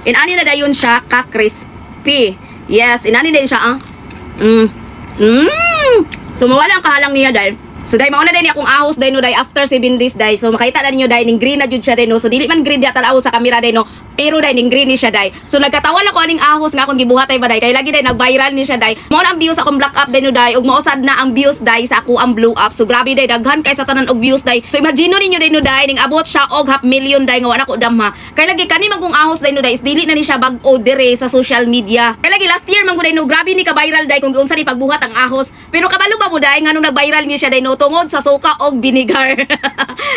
Inani na dayon siya ka crispy. Yes, inani na siya ah. Tumawala ang kahalang niya dahil. So dai mauna day ni akong ahos day no day after 7 days day. So makita na ninyo day ning green na jud siya day no. So dili man green diya tan-aw sa kamera day no. Pero day ning green ni siya day. So nagkatawa lang ko aning ahos nga akong gibuhat ay ba day. Kay lagi day nag-viral ni siya day. Mao na ang views akong black up day no day ug mao sad na ang views day sa ako ang blue up. So grabe day, daghan kay sa tanan og views day. So imagine ninyo day no day, ning abot siya og half million day nga wala ko damha. Kay lagi kani man kung ahos day no day is dili na ni siya bag-o dire sa social media. Kay lagi last year man gud day no, grabe ni ka viral day kung giunsa ni pagbuhat ang ahos. Pero kabalo ba mo day nganong nag-viral ni siya day no? Tungod sa suka og vinegar.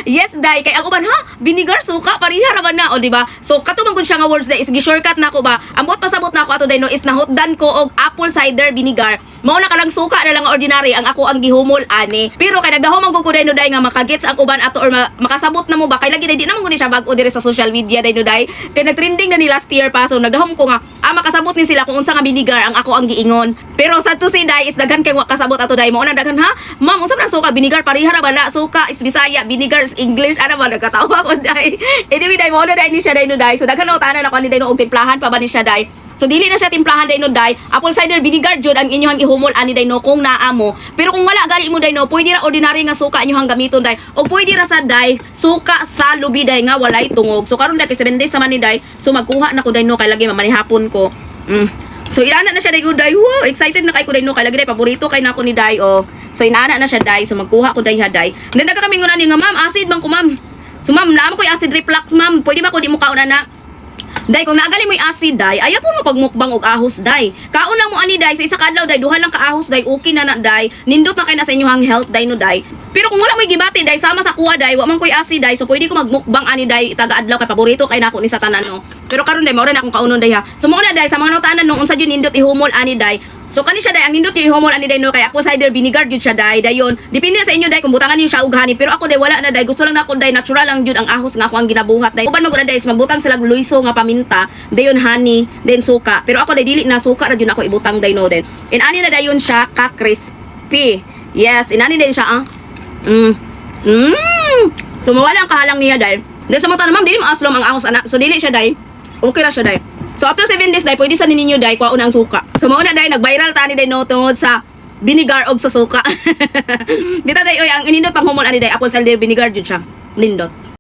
Yes day, kay ang uban, "Ha, vinegar, suka, pareha ra ba na?" O di ba? So kato man gud siya nga words day is gi-shortcut na ko ba. Ambot pasabot na ako ato day no is nahutdan ko og apple cider vinegar. Mao na kanang suka na lang nga ordinary ang ako ang gihumol ani. Pero kay nagdahom man gud ko day no day nga makagets ang uban ato or makasabot na mo ba, kay lagi day di naman gud ni siya bag-o dire sa social media day no day. Kay nagtrending na ni last year pa, so nagdahom ko nga makasabot ni sila kung unsa nga vinegar ang ako ang giingon. Pero sad to say day is daghan kay wa kasabot ato day. Mao na daghan, "Ha, ma'am, unsa man ang suka vinegar, pareha ra ba na? Suka is Bisaya, vinegar is English." Ana ba, nagkatawa ko day. Anyway day, mao na day ni siya day no day. So daghan na tanan ako ani day no og timplahan pa ba ni siya day. So dili na siya timplahan day no day. Apple cider vinegar jud ang inyong ihumol ani day no kung naa mo. Pero kung wala gali mo day no, pwede ra ordinary nga suka inyong gamiton day. O pwede ra sa day suka sa lubi day nga walay tungog. So karon day kay 7 days naman ni day. So magkuha na ko day no kay lagi mamanihapon ko. So inana na siya day day. Wow, excited na kay ko day no kay lagi day paborito kay nako ni day oh. So inana na siya day. So magkuha ko day ha day. Then nagka kami nguna ni nga, "Ma'am, acid man ko, ma'am. So ma'am, naa ko yung acid reflux, ma'am. Pwede ba ko di mo kaon na?" Day, kung naagali mo yung acid, day, ayaw po mo pagmukbang og ahos, day. Kaon lang mo ani, day, sa isa ka adlaw, day, duha lang ka ahos, day, okay na na, day. Nindot na kay na sa inyong health, day, no, day. Pero kung wala mo'y gibati, day, sama sa kuha, day, wa man ko'y acid, day, so pwede ko magmukbang ani, day, taga adlaw, kay paborito kay nako ni sa tanan, no. Pero karon day, mao ra na akong kaunon, day, ha. So mo na, day, sa mga tanan, no, unsa jud nindot ihumol ani, day. So kani siya, day, ang nindot yung ihumol ani, day, no, kay apple cider vinegar jud siya, day, dayon. Depende na sa inyo, day, kung butangan niyo siya og honey, pero ako, day, wala na, day, gusto lang nako, day, natural lang jud ang ahos nga ako ang ginabuhat, day. Uban man gud, day, is magbutang sila og luiso nga paminta, dayon honey, then suka. Pero ako, day, dili na, suka ra jud ako ibutang, day, no, then. Inani na dayon siya ka crispy. Yes, inani din siya ah. Tumawala ang kahalang niya day. Then sa mga tanan, "Ma'am, dili mo aslom ang ahos ana." So dili siya day. Okay ra siya day. So after 7 days day, pwede sa ninyo day kuhaon ang suka. So mao na day, nag-viral tani day no tungod sa vinegar og sa suka. Bitaw day oy, ang inindot pang humol ani day, apple cider vinegar jud siya. Nindot.